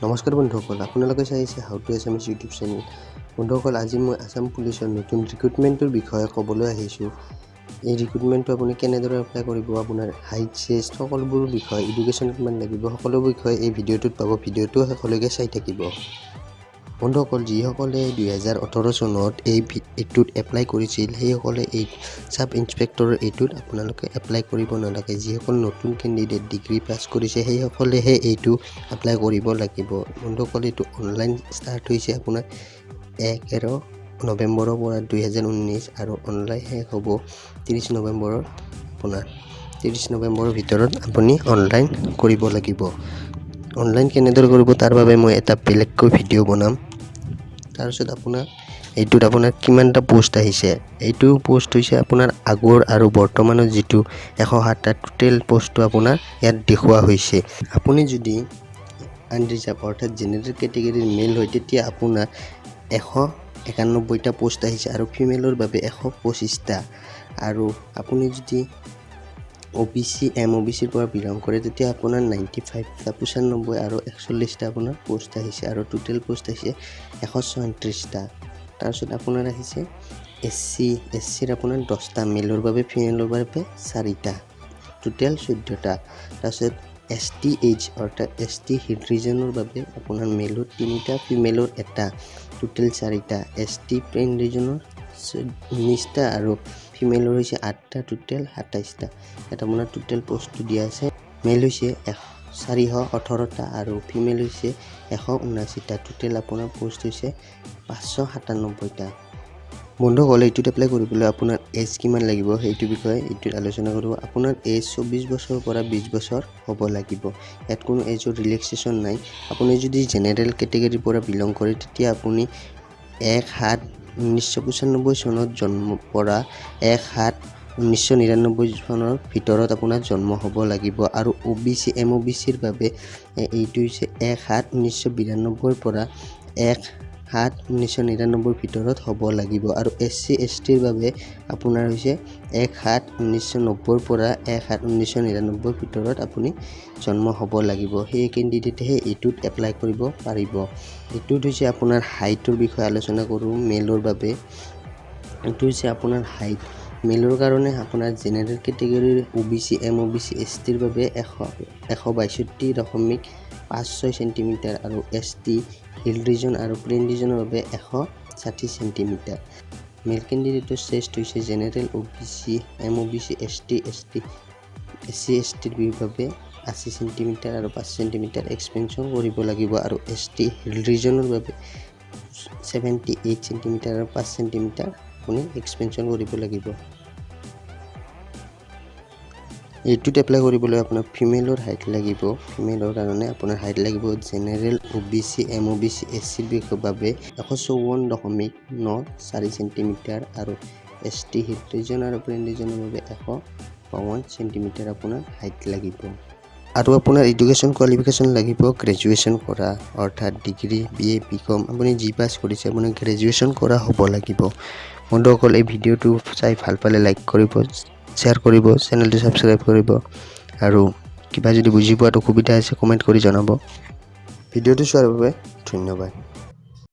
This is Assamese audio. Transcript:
নমস্কাৰ বন্ধুসকল, আপোনালোকে চাই আছে how to Assamese YouTube channel. বন্ধুসকল, আজি মই আছাম পুলিচৰ নতুন ৰিক্ৰুটমেণ্টটোৰ বিষয়ে ক'বলৈ আহিছোঁ। এই ৰিক্ৰুটমেণ্টটো আপুনি কেনেদৰে এপ্লাই কৰিব, আপোনাৰ হাইট, চেষ্ট সকলোবোৰ বিষয়, এডুকেশ্যন কিমান লাগিব, সকলো বিষয়ে এই ভিডিঅ'টোত পাব। ভিডিঅ'টো শেষলৈকে চাই থাকিব। বন্ধুসকল, যিসকলে 2018 চনত এইটোত এপ্লাই কৰিছিল, সেইসকলে এই ছাব ইনস্পেক্টৰৰ এইটোত আপোনালোকে এপ্লাই কৰিব নালাগে। যিসকল নতুন কেণ্ডিডেট ডিগ্ৰী পাছ কৰিছে, সেইসকলেহে এইটো এপ্লাই কৰিব লাগিব। বন্ধুসকল, এইটো অনলাইন ষ্টাৰ্ট হৈছে আপোনাৰ 11 নৱেম্বৰৰ পৰা 2019 আৰু অনলাইন শেষ হ'ব 30 নৱেম্বৰৰ। আপোনাৰ 30 নৱেম্বৰৰ ভিতৰত আপুনি অনলাইন কৰিব লাগিব। অনলাইন কেনেদৰে কৰিব, তাৰ বাবে মই এটা বেলেগকৈ ভিডিঅ' বনাম। তাৰপিছত আপোনাৰ এইটোত আপোনাৰ কিমানটা পোষ্ট আহিছে? এইটো পোষ্ট হৈছে আপোনাৰ আগৰ আৰু বৰ্তমানৰ যিটো 107টা টোটেল পষ্টটো আপোনাৰ ইয়াত দেখুওৱা হৈছে। আপুনি যদি আনৰিজাৰ্ভ অৰ্থাৎ জেনেৰেল কেটেগৰীৰ মেল হয়, তেতিয়া আপোনাৰ 191টা পোষ্ট আহিছে আৰু ফিমেলৰ বাবে 125টা। আৰু আপুনি যদি অ' B C, M O' B চিৰ পৰা বিলং কৰে, তেতিয়া আপোনাৰ 95টা, 95 আৰু 41টা আপোনাৰ পোষ্ট আহিছে আৰু টোটেল পোষ্ট আহিছে 136টা। তাৰপিছত আপোনাৰ আহিছে এছ চি। এছ চিৰ আপোনাৰ 10টা মেলৰ বাবে, ফিমেলৰ বাবে চাৰিটা, টোটেল 14টা। তাৰপিছত এছ টি এইচ অৰ্থাৎ এছ টি হিল ৰিজনৰ বাবে আপোনাৰ মেলৰ তিনিটা, ফিমেলৰ এটা, টোটেল চাৰিটা। এছ টি প্লেইন ৰিজনৰ 19টা আৰু ফিমেলৰ হৈছে আঠটা, টোটেল 27টা। ইয়াত আপোনাৰ টোটেল পষ্টটো দিয়া আছে। মেল হৈছে 418টা আৰু ফিমেল হৈছে 179টা। টোটেল আপোনাৰ পষ্ট হৈছে 597টা। বন্ধুসকল, এইটোত এপ্লাই কৰিবলৈ আপোনাৰ এজ কিমান লাগিব, সেইটো বিষয়ে এইটোত আলোচনা কৰিব। আপোনাৰ এজ 24 বছৰৰ পৰা 20 বছৰ হ'ব লাগিব। ইয়াত কোনো এজৰ ৰিলেক্সেশ্যন নাই। আপুনি যদি জেনেৰেল কেটেগৰীৰ পৰা বিলং কৰে, তেতিয়া আপুনি 1-7-1995 চনত জন্ম পৰা 1-7-1999 চনৰ ভিতৰত আপোনাৰ জন্ম হ'ব লাগিব। আৰু অ' B C, M O' B চিৰ বাবে এইটো হৈছে 1-7-1992ৰ পৰা 1-7-1999ৰ ভিতৰত হ'ব লাগিব। আৰু এছ চি, এছ টিৰ বাবে আপোনাৰ হৈছে 1-7-1990ৰ পৰা 1-7-1999ৰ ভিতৰত আপুনি জন্ম হ'ব লাগিব। সেই কেণ্ডিডেটেহে এইটোত এপ্লাই কৰিব পাৰিব। এইটোত হৈছে আপোনাৰ হাইটৰ বিষয়ে আলোচনা কৰোঁ। মেলৰ বাবে এইটো হৈছে আপোনাৰ হাইট। মেলৰ কাৰণে আপোনাৰ জেনেৰেল কেটেগৰীৰ O' B C, M O' B C, S টিৰ বাবে 162.56 চেণ্টিমিটাৰ আৰু এছ টি হিল ৰিজন আৰু প্লেইন ৰিজনৰ বাবে 160 চেণ্টিমিটাৰ। মেল কেণ্ডিডেটৰ চেষ্ট হৈছে general, O' B C, M O' B C, S T, S C, S টিৰ বাবে 80 চেণ্টিমিটাৰ আৰু 5 চেণ্টিমিটাৰ এক্সপেনশ্যন কৰিব লাগিব আৰু এছ টি হিল ৰিজনৰ বাবে 78 চেণ্টিমিটাৰ আৰু 5 চেণ্টিমিটাৰ আপুনি এক্সপেনশ্যন কৰিব লাগিব। এইটোত এপ্লাই কৰিবলৈ আপোনাৰ ফিমেলৰ হাইট লাগিব। ফিমেলৰ কাৰণে আপোনাৰ হাইট লাগিব general, O' B C, M O' B C, S চিৰ বাবে 154.94 চেণ্টিমিটাৰ আৰু এছ টি হিল ৰিজন আৰু প্লেইন ৰিজনৰ বাবে 152 চেণ্টিমিটাৰ আপোনাৰ হাইট লাগিব। আৰু আপোনাৰ এডুকেশ্যন কোৱালিফিকেশ্যন লাগিব গ্ৰেজুৱেশ্যন কৰা, অৰ্থাৎ ডিগ্ৰী, বি এ, বি কম, আপুনি যি পাছ কৰিছে, আপুনি গ্ৰেজুৱেশ্যন কৰা হ'ব লাগিব। বন্ধুসকল, এই ভিডিঅ'টো চাই ভাল পালে লাইক কৰিব, শ্বেয়াৰ কৰিব, চেনেলটো ছাবস্ক্ৰাইব কৰিব আৰু কিবা যদি বুজি পোৱাত অসুবিধা আছে, কমেণ্ট কৰি জনাব। ভিডিঅ'টো চোৱাৰ বাবে ধন্যবাদ।